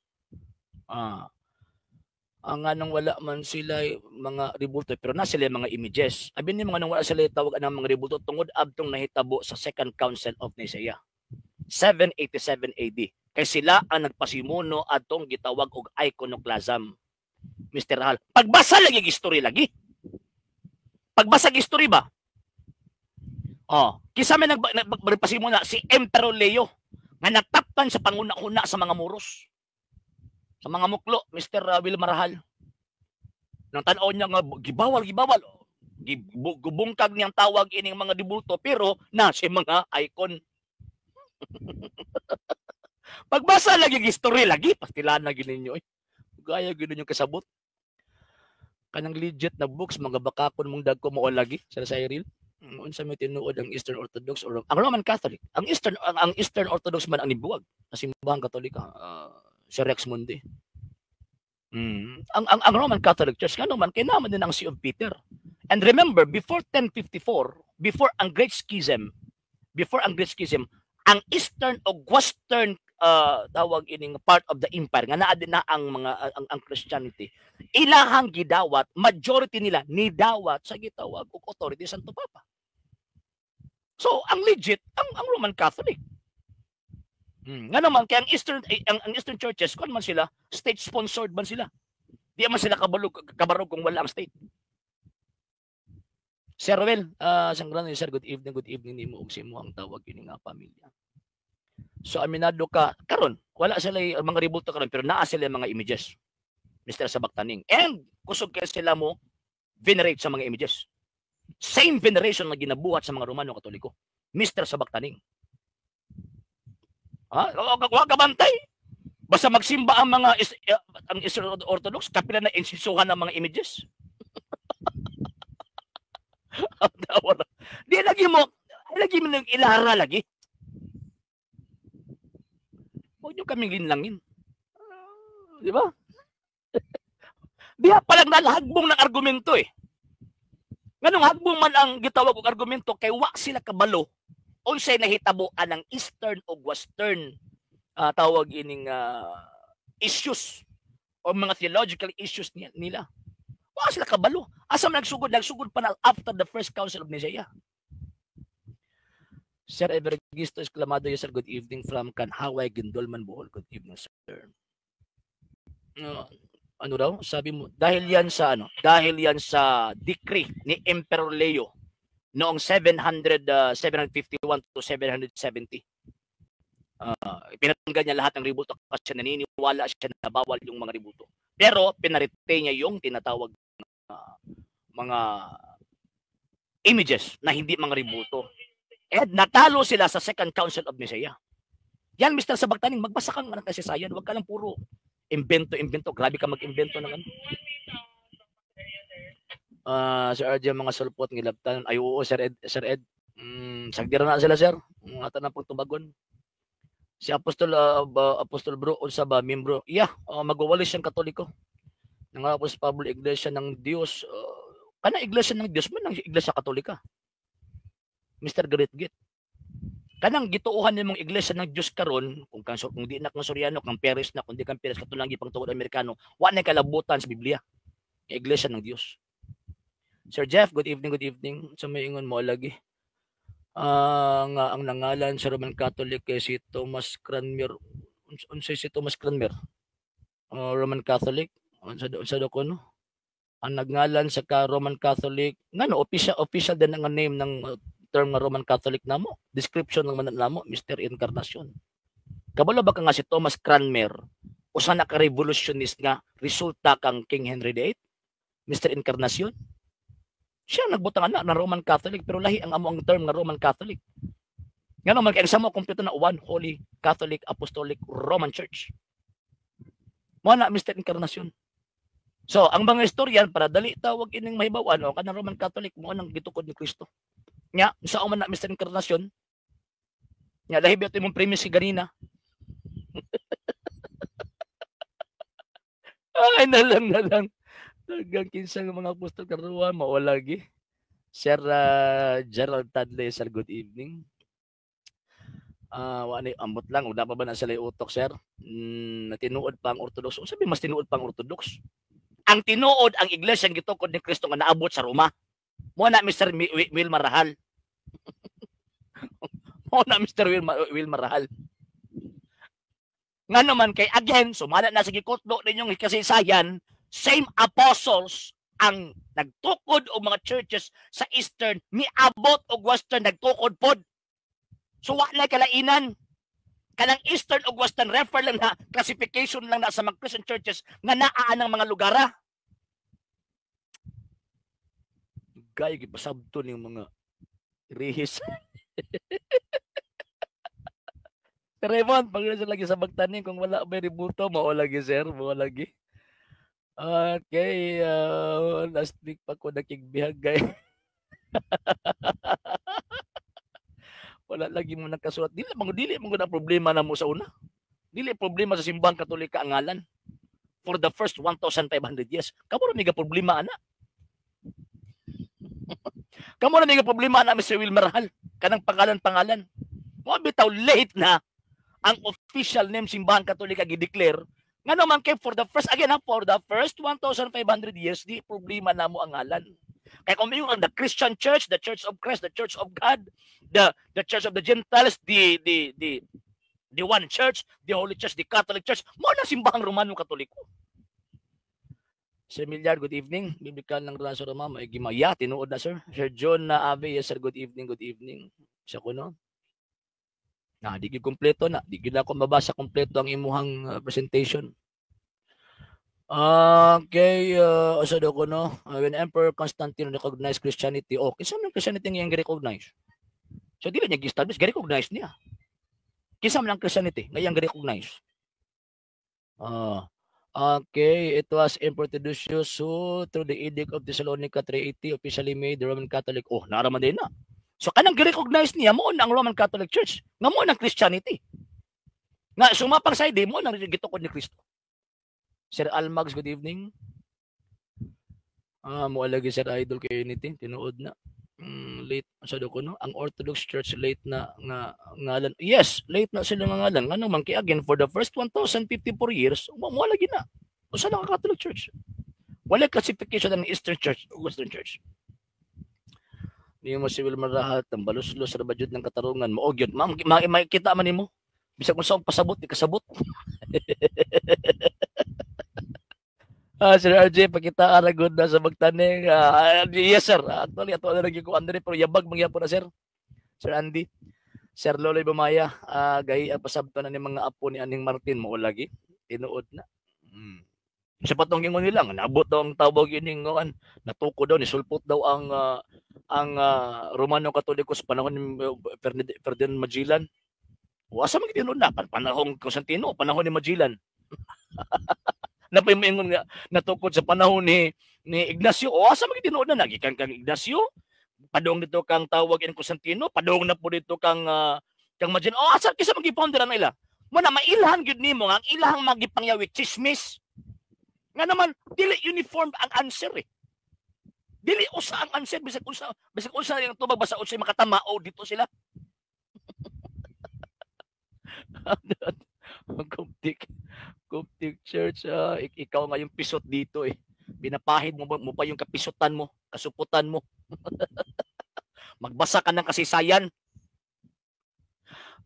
Ang anong wala man sila mga rebulto pero na sila mga images. Abi ni mga nang wala sila tawag ang mga rebulto tungod adtong nahitabo sa Second Council of Nicaea 787 AD. Kay sila ang nagpasimuno adtong gitawag og iconoclasm. Mr. Hal, pagbasa lagi history lagi. Pagbasa history ba? Oh, kisa may nagpasimuna si Emperor Leo nga nataptan sa panguna-una sa mga Moros. Sa mga muklo, Mr. Will Marahal. Nang tan-aw niya nga gibawal, gibawal. Gubungkag niyang tawag ining mga dibulto pero na si mga icon. Pagbasa lagi history lagi pastilan na gid ninyo eh. Gaya gid ninyo kasabot. Kanang legit na books mga bakakon mong dagko mo lagi sa Cyril. Unsa may tinuod ang Eastern Orthodox or ang Roman Catholic? Ang Eastern Orthodox man ang nibuwag sa simbahang Katolika, si Rex Mundi. Ang Roman Catholic Church ngano man kay naman din ang See of Peter. And remember, before 1054, before ang Great Schism, ang Eastern o Western tawag ining part of the empire nga naa din na ang mga ang Christianity, ilahang gidawat, majority nila nidawat sa gitawag og authority Santo Papa. So ang legit ang Roman Catholic. Nga naman kay ang Eastern churches kon man sila state sponsored man sila. Di man sila kabarog kung wala ang state. Sir Ruel, sanggrano, sir, good evening nimo ug sa imo ang tawag kini nga pamilya. So aminado ka karon, wala sila mga rebulto karon, pero naa sila mga images. Mr. Sabaktaning. And kusog kay sila mo venerate sa mga images. Same veneration na ginabuhat sa mga Romano Katoliko. Mr. Sabaktaning. Ha? Wa ka bantay. Basta magsimba ang mga ang Eastern Orthodox, kapila na insisuhan ng mga images. Di lagi mo nang ilara lagi. Huwag niyo kaming linlangin. Di ba? Diha pa lang nalahagbong ng argumento eh. Nganong hagbong man ang gitawag og argumento kay wa sila kabalo unsay nahitabo anang Eastern ug Western tawag ining issues o mga theological issues nila. Wa sila kabalo. Asa man nagsugod? Nagsugod pa na after the first Council of Nicaea. Sir Evergisto Esclamado, yes sir, good evening from Kanhaway, Gindulman, Bohol. Good evening, sir. Ano daw? Sabi mo, dahil yan sa ano? Dahil yan sa decree ni Emperor Leo noong 751 to 770. Pinatanggal niya lahat ng rebulto kasi naniniwala siya na bawal yung mga rebulto. Pero pinaretain niya yung tinatawag mga images na hindi mga rebulto. And natalo sila sa Second Council of Nicaea. Yan, Mr. Sabagtaning, magbasa kang ng kasaysayan. Huwag ka lang puro invento, invento. Grabe ka mag-invento ng ano. Sir RJ, mga sulpot ngilabtan. Ay, oo, Sir Ed. Sir Ed. Sagdira na sila, sir. Mga tanan pong tubagon. Si Apostol Bro, unsa ba, membro? Yeah, magwawalis siyang Katoliko. Nangapos Pablo, Iglesia ng Dios. Kana Iglesia ng Dios man ang Iglesia Katolika. Mr. Grit. Kanang gituohan nimong Iglesia ng Dios karon, kung di na kang Soriano, kang Perez na, kung di kang Perez, katong lang gipangtuod Amerikano, wa na kalabutan sa Biblia. Iglesia ng Dios. Sir Jeff, good evening, good evening. Sa may ingon mo lagi. Nga ang nangalan sa Roman Catholic kay si Thomas Cranmer. Unsay si Thomas Cranmer? Roman Catholic? Unsa daw kuno? Ang nagngalan sa ka Roman Catholic, ngano official official din ang name ng term nga Roman Catholic namo. Description lang man namo, Mr. Encarnacion. Kabalo ba ka nga si Thomas Cranmer usa na ka revolutionist nga resulta kang King Henry VIII? Mr. Encarnacion? Siya nagbutang ana na Roman Catholic, pero lahi ang amo ang term nga Roman Catholic. Ngano man kay sa mo kompleto na One Holy Catholic Apostolic Roman Church. Mo na, Mr. Encarnacion. So, ang mga istoryan para dali tawag ining mahibaw-an o kanang Roman Catholic mo nang gitukod ni Kristo. Nya, sa man na, Mr. Encarnacion? Nya lahi ba imong premise ganina? Ay, nalang nalang. Daghang kinsa nga mga apostol karuwa mao lagi. Sir Gerald Tadley, sir, good evening. Wa ni ambot lang, wala pa ba na sila utok, sir? Tinuod pa ang Orthodox. Unsa mas tinuod pa ang Orthodox? Ang tinuod ang iglesia ang gitukod ni Kristo nga naabot sa Roma. Mo na, Mr. Will Marahal. Mo na, Mr. Will Marahal. Nga naman kay again, sumala na sa gikutlo ninyong kasaysayan, same apostles ang nagtukod og mga churches sa Eastern, miabot og Western, nagtukod pod. So wa na kalainan. Kanang Eastern ug Western refer lang na classification lang na sa mga Christian churches nga naa ang mga lugara. Gay gipasabto ning mga rihis. Raymond, pag lagi sa magtanim kung wala may rebulto, mao lagi sir, mao lagi. Okay, last week pa ko nakigbihag gay. Wala lagi mo nakasulat. Dili man na problema na mo sa una. Dili problema sa Simbahang Katolika ang ngalan. For the first 1,500 years. Kamo ra may problema ana. Kamo ra may problema ana, Mr. Will Marahal. Kanang pangalan-pangalan. Mo bitaw late na ang official name Simbahang Katolika gi-declare. Nga naman kay for the first, again ha, for the first 1,500 years, di problema na mo ang ngalan. Kaya kung may the Christian Church, the Church of Christ, the Church of God, the Church of the Gentiles, the One Church, the Holy Church, the Catholic Church, mo na Simbahang Romano Katoliko. Sir Milyar, good evening. Biblical ng Raso Roma, may gimaya, tinuod na sir. Sir John na Ave, yes sir, good evening, good evening. Siya ko no. Na di gyud kompleto na, di gyud ako mabasa kompleto ang imuhang presentation. Okay, asa daw ko, no? When Emperor Constantine recognized Christianity, oh, kinsa man Christianity nga iyang recognize? So dili niya gi-establish, gi-recognize niya. Kinsa man ang Christianity nga iyang recognize? Okay, it was Emperor Theodosius who, through the Edict of Thessalonica 380, officially made the Roman Catholic. Oh, naa ra man din na. So kanang gi-recognize niya mao na ang Roman Catholic Church, nga mao nang Christianity. Nga sumapang sa mao nang gitukod ni Kristo. Sir Almags, good evening. Ah, mo lagi, Sir Idol kay Unity, tinuod na. Late sa ko, no? Ang Orthodox Church late na nga ngalan. Yes, late na sila nga ngalan. Ngano man kay again for the first 1054 years, mo lagi na. Usa lang ang Catholic Church. Wala classification ng Eastern Church o Western Church. Niyo mo si Wilmer Rahat, ang baluslos ra ba jud ng katarungan mo. Og yun, ma'am, makita man nimo. Bisag kung sa pasabot, di kasabot. Sir RJ, pakita ara good na sa magtaning. Yes, sir. Actually, ato na lagi ko andre pero yabag mangyapon na, sir. Sir Andy. Sir Loloy Bumaya, gahi ang pasabto na ni mga apo ni Aning Martin mo lagi. Tinuod na. Sa patong ingon nila, nga naabot daw ang tawag ining kuan, natuko daw ni sulpot daw ang Romano Katoliko sa panahon ni Ferdinand Magellan. O asa man tinuod na panahon Constantino, panahon ni Magellan. Napay moingon nga natukod sa panahon ni Ignacio. O asa man tinuod na nagikan kang Ignacio, padung dito kang tawag in Constantino, padung na po dito kang Magellan. O asa kisa magipounder na ila? Mo na mailhan gyud nimo nga ang ilahang magipangyawi chismis. Nga naman dili uniform ang answer eh. Dili usa ang answer bisag unsa yang tubag basta unsay makatama o dito sila. Coptic Church, ikaw nga yung pisot dito eh. Binapahid mo pa yung kapisutan mo, kasuputan mo. Magbasa ka ng kasaysayan.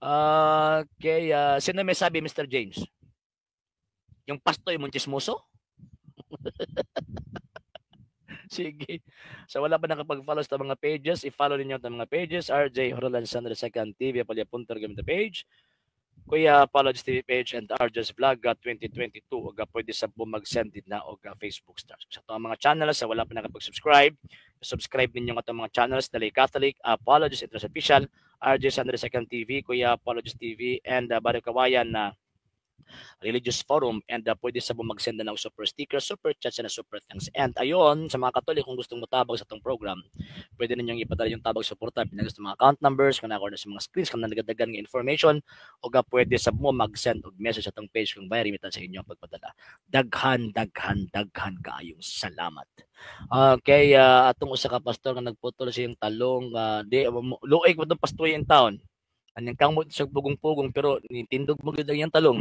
Okay, sino may sabi, Mr. James? Yung pastoy mong chismoso? Sige. So wala pa nakapag-follow sa mga pages, i-follow ninyo ang mga pages, RJ Horolan Sandra Second TV, Palya Punter gamit page, Kuya Apologies TV page and RJ's Vlog 2022. Og pwede sa po mag-send din na og Facebook stars. Sa itong mga channels, sa wala pa nakapag-subscribe, subscribe ninyo ang atong mga channels, Dali Catholic, Apologies Interest Official, RJ Sandra Second TV, Kuya Apologies TV, and Barrio Kawayan na Religious Forum, and pwede sa mag-send na ng super sticker, super chats, and super thanks. And ayon, sa mga Katolik, kung gustong mutabag sa itong program, pwede ninyong ipadala yung tabag suporta, pinagas ng mga account numbers, kung na sa mga screens, kung nagadagan ng information, o ga pwede sa mo mag-send og message sa itong page kung may remittance sa inyo ang pagpadala. Daghan, daghan, daghan kaayong salamat. Okay, atong usa ka pastor nga nagputol sa iyang talong, di luoy ko itong pastoy in town. Anyang kamot sa pugong-pugong pero nitindog mo gyud ang iyang talong.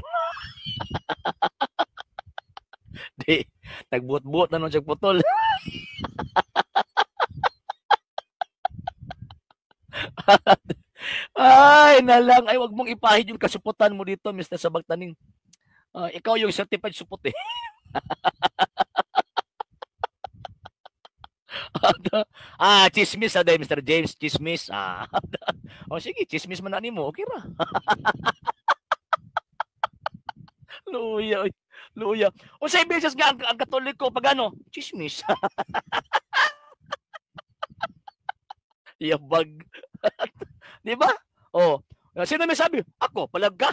Di nagbuot-buot na nun siya putol. Ay, nalang. Ay, wag mong ipahid yung kasuputan mo dito, Mr. Sabagtaning. Ikaw yung certified supot eh. Chismis aday, Mr. James, chismis. O sige, chismis man na nimo, okay ra. Luya, oy. Luya. O sa beses nga ang Katoliko pag ano, chismis. Yabag. Di ba? Oh, sino may sabi? Ako, palag ka.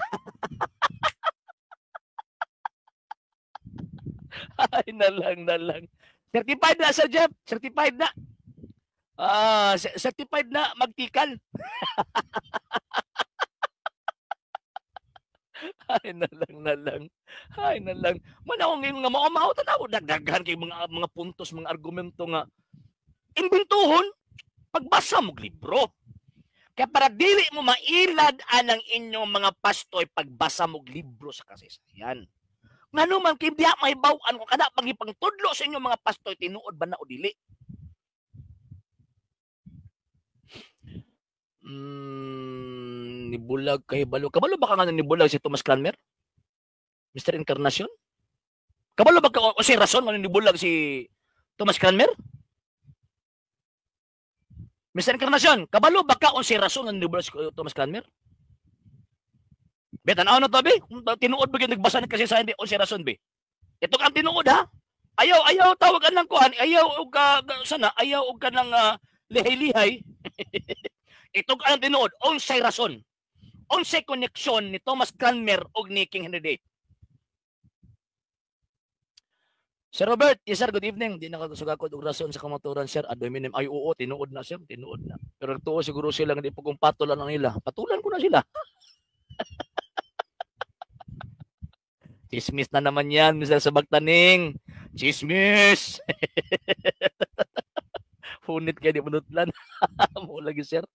Ay, nalang, nalang. Certified na, Sir Jeff. Certified na. Certified na magtikal. Ay, nalang, nalang. Ay, nalang. Manaw ngayon nga mao tanaw dagdagan kay mga puntos, mga argumento nga imbintuhon pagbasa mo libro. Kaya para dili mo mailad anang inyong mga pastoy pagbasa mo libro sa kasaysayan. Ngano man kay diha mahibaw-an kung kada pagipangtudlo sa inyong mga pastoy tinuod ba na o dili. Nibulag kay balo. Kabalo ba ka nga nibulag si Thomas Cranmer? Mr. Encarnacion? Kabalo ba ka o si rason nga nibulag si Thomas Cranmer? Mr. Encarnacion, kabalo ba ka o si rason nga nibulag si Thomas Cranmer? Be, tanaw na to, be. Tinuod ba gyud nagbasa ni kasi sa hindi unsay rason, be? Ito ang tinuod, ha. Ayaw ayaw tawagan ng kuan, ayaw og ka sana, ayaw og kanang lihay-lihay. Ito ang tinuod, unsay rason? Unsay koneksyon ni Thomas Cranmer og ni King Henry VIII? Sir Robert, yes sir, good evening. Di na kasugakod og rason sa kamaturan, sir. Ad hominem. Ay oo, tinuod na, sir, tinuod na. Pero nagtuo siguro sila nga di po kung patulan ang nila. Patulan ko na sila. Chismis na naman yan, Mr. Sabagtaning. Chismis! Punit kayo, di punutlan. Mo lagi, sir.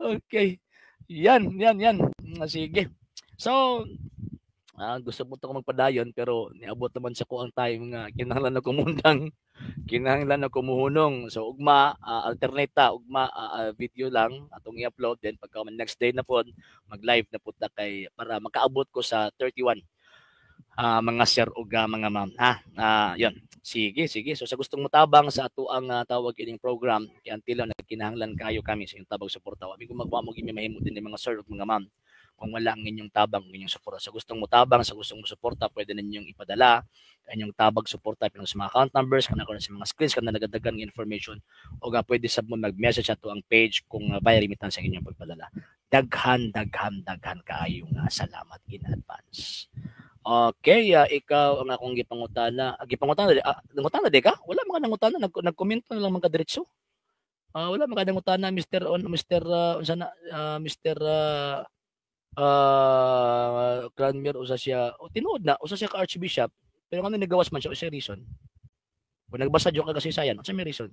Okay. Yan, yan, yan. Sige. So, gusto po ito magpadayon pero niabot naman sa ko ang time nga kinahanglan na kumundang, kinahanglan na kumuhunong. So ugma alternate ta, ugma video lang atong i-upload, then pagka next day na pod mag-live na pud ta kay para makaabot ko sa 31 mga sir ug mga ma'am, ha. Yon, sige, sige. So sa gustong motabang sa ato ang tawag ining program kay until nagkinahanglan kayo kami sa inyong tabang suporta. Abi ko magwa mo gimi mahimo din mga sir ug mga ma'am kung wala ang inyong tabang, ang inyong suporta. Sa gustong motabang, sa gustong mosuporta, pwede ninyong ipadala ang inyong tabag suporta pinang sa mga account numbers, kana sa mga screens, kana nagadagan ng information, o ga pwede sab mo mag-message ato ang page kung via remittance ang inyong pagpadala. Daghan, daghan, daghan kaayo nga salamat in advance. Okay, ikaw ang akong gipangutana. Gipangutana, nangutana di ka? Wala mga nangutana, nagkomento na lang mga diretso. Wala mga nangutana, Mr. On, Mr. Unsa na, Mr. Cranmer, usa siya, o tinuod na usa siya ka archbishop, pero ngano nagawas man siya? Usa reason. Kung nagbasa jud ka kasaysayan, unsa may reason?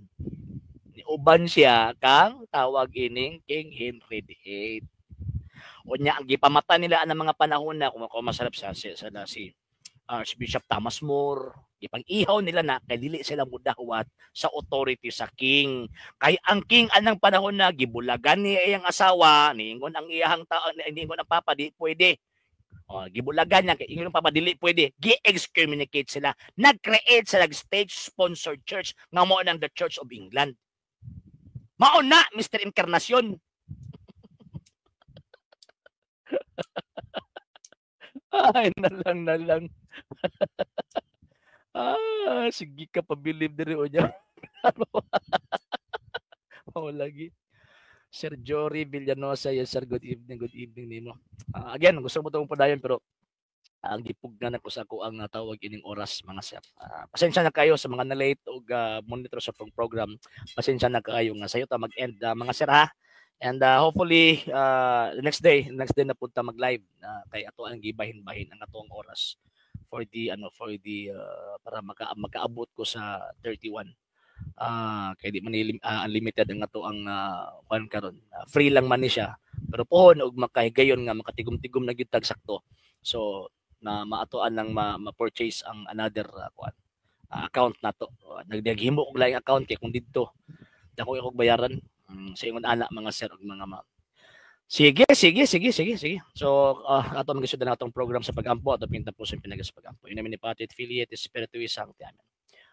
Niuban siya kang tawag ining King Henry VIII. Unya ang gipamata nila ang mga panahon na kung ako masarap sa si Archbishop Thomas More, gipang-ihaw nila na kay dili sila mudahwat sa authority sa king. Kay ang king anang panahon na gibulagan niya iyang asawa, niingon ang iyang tao, niingon ang papa, di pwede. O, gibulagan niya kay ingon ang papa, dili pwede. Gi-excommunicate sila. Nag-create sila state-sponsored church nga mao nang the Church of England. Mao na Mr. Encarnacion. Ay, nalang nalang. Sige ka pabilib diri o niya. Mao lagi. Sir Jory Villanosa, yes sir, good evening nimo. Again, gusto mo itong padayon pero ang gipugnan ako sa ako ang tawag ining oras, mga sir. Pasensya na kayo sa mga na-late og monitor sa program. Pasensya na kayo nga sayo ta mag-end, mga sir, ha. And hopefully the next day na punta mag-live kay ato ang gibahin-bahin ang atong oras for the ano for the para makaabot ko sa 31. Kay di man unlimited ang ato ang kuan karon. Free lang man ni siya. Pero pohon og makahigayon nga makatigom-tigom na gyud tag sakto. So na maatoan lang ma-purchase ang another kuan account nato. Nagdaghimo og laing account kay kung didto dako akong bayaran. Sa ingon ana, mga sir ug mga ma'am. Sige, sige, sige, sige, sige. So, ato ang na atong program sa pagampo, ato pintapusin pinagas sa pagampo. In nomine Patris et Filii et Spiritui Sancti. Amen.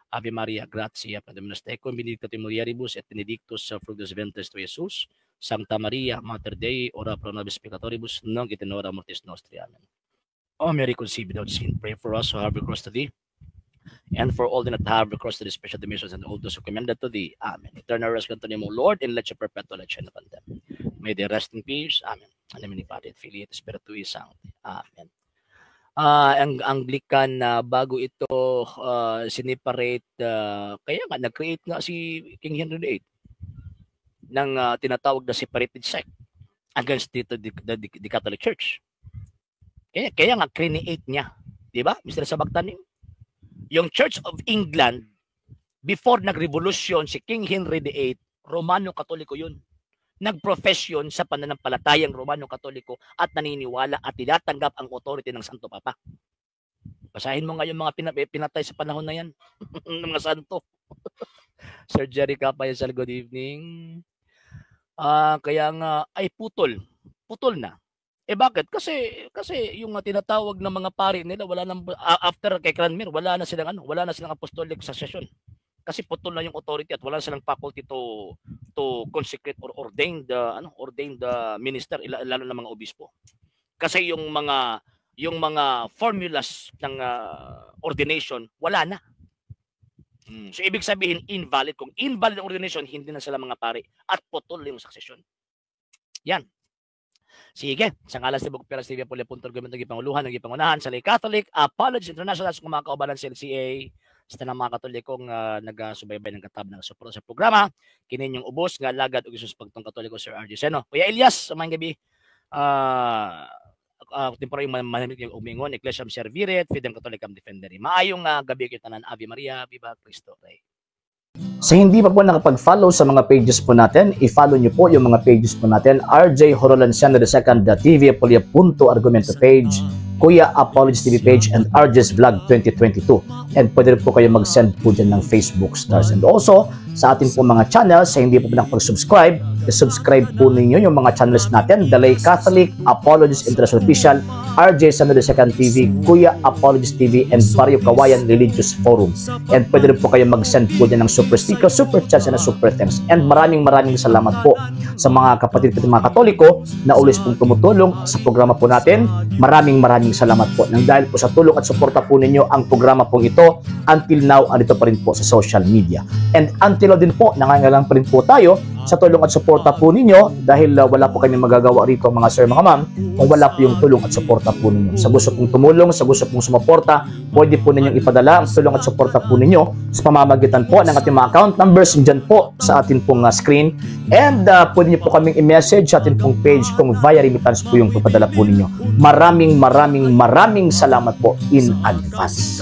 Ave Maria, gratia plena tecum, benedicta tu in mulieribus et benedictus fructus ventris tui, Jesus. Sancta Maria, Mater Dei, ora pro nobis peccatoribus, nunc et in hora mortis nostri. Amen. O Mary, conceived without sin, pray for us who have recourse to thee, and for all that have recourse to the special missions and all those who commended to thee. Amen. Eternal rest grant unto them, O Lord, and let your perpetual light shine upon them. May they rest in peace. Amen. In nomine Patris et Filii et Spiritui Sancti. Amen. Ang Anglican na bago ito sineparate, kaya nga nag-create nga si King Henry VIII ng tinatawag na separated sect against the Catholic Church. Kaya nga create niya, di ba, Mr. Sabagtaning? Yung Church of England, before nagrevolusyon si King Henry VIII, Romano Katoliko yun. Nagprofession sa pananampalatayang Romano Katoliko at naniniwala at tinatanggap ang authority ng Santo Papa. Basahin mo nga yung mga pinatay sa panahon na yan, ng mga santo. Sir Jerry Capayasal, good evening. Kaya nga, ay putol. Putol na. Eh bakit? Kasi yung tinatawag ng mga pari nila, wala nang after kay Cranmer, wala na silang apostolic succession. Kasi putol na yung authority at wala na silang faculty to consecrate or ordain the minister, lalo na mga obispo. Kasi yung mga formulas ng ordination, wala na. So ibig sabihin, invalid. Kung invalid ang ordination, hindi na sila mga pari at putol yung succession. Yan. Sige, sa ngalan sa Bukpera TV Puli Punto Argumento, Gipanguluhan, ng Gipangunahan sa Lay Catholic Apology International, sa mga kaubanan sa LCA, sa tanang mga Katolikong nagasubaybay ng katab ng suporta sa programa, kini inyong ubos nga alagad ug Jesus pagtong Katoliko, Sir RJ Seno. Kuya Elias, sa mga gabi, tempora yung manamit yung umingon, Ecclesiam Servire, Fidem Catholicam Defendere. Maayong gabi kita tanan. Ave Maria, Viva Cristo Rey. Sa hindi pa po nakapag-follow sa mga pages po natin, i-follow nyo po yung mga pages po natin. RJ Horolanciano II, TV Apolia Punto Argumento page, Kuya Apology TV page, and RJ's Vlog 2022. And pwede rin po kayo mag-send po dyan ng Facebook stars. And also, sa atin po mga channels, sa hindi po nakapag-subscribe, i-subscribe po ninyo yung mga channels natin: The Lay Catholic, Apologist International Official, RJ Sano II TV, Kuya Apologist TV, and Barrio Kawayan Religious Forum. And pwede rin po kayo mag-send po dyan ng super sticker, super chats, and super thanks. And maraming maraming salamat po sa mga kapatid ko, mga Katoliko na always pong tumutulong sa programa po natin. Maraming maraming salamat po. Nang dahil po sa tulong at suporta po ninyo, ang programa pong ito until now andito pa rin po sa social media. And until now din po, nangangailangan pa rin po tayo sa tulong at suporta po ninyo dahil wala po kami magagawa rito, mga sir, mga ma'am, kung wala po yung tulong at suporta po ninyo. Sa gusto pong tumulong, sa gusto pong sumuporta, pwede po ninyong ipadala ang tulong at suporta po ninyo sa pamamagitan po ng ating mga account numbers dyan po sa atin pong screen. And pwede niyo po kaming i-message sa atin pong page kung via remittance po yung papadala po ninyo. Maraming maraming maraming salamat po in advance.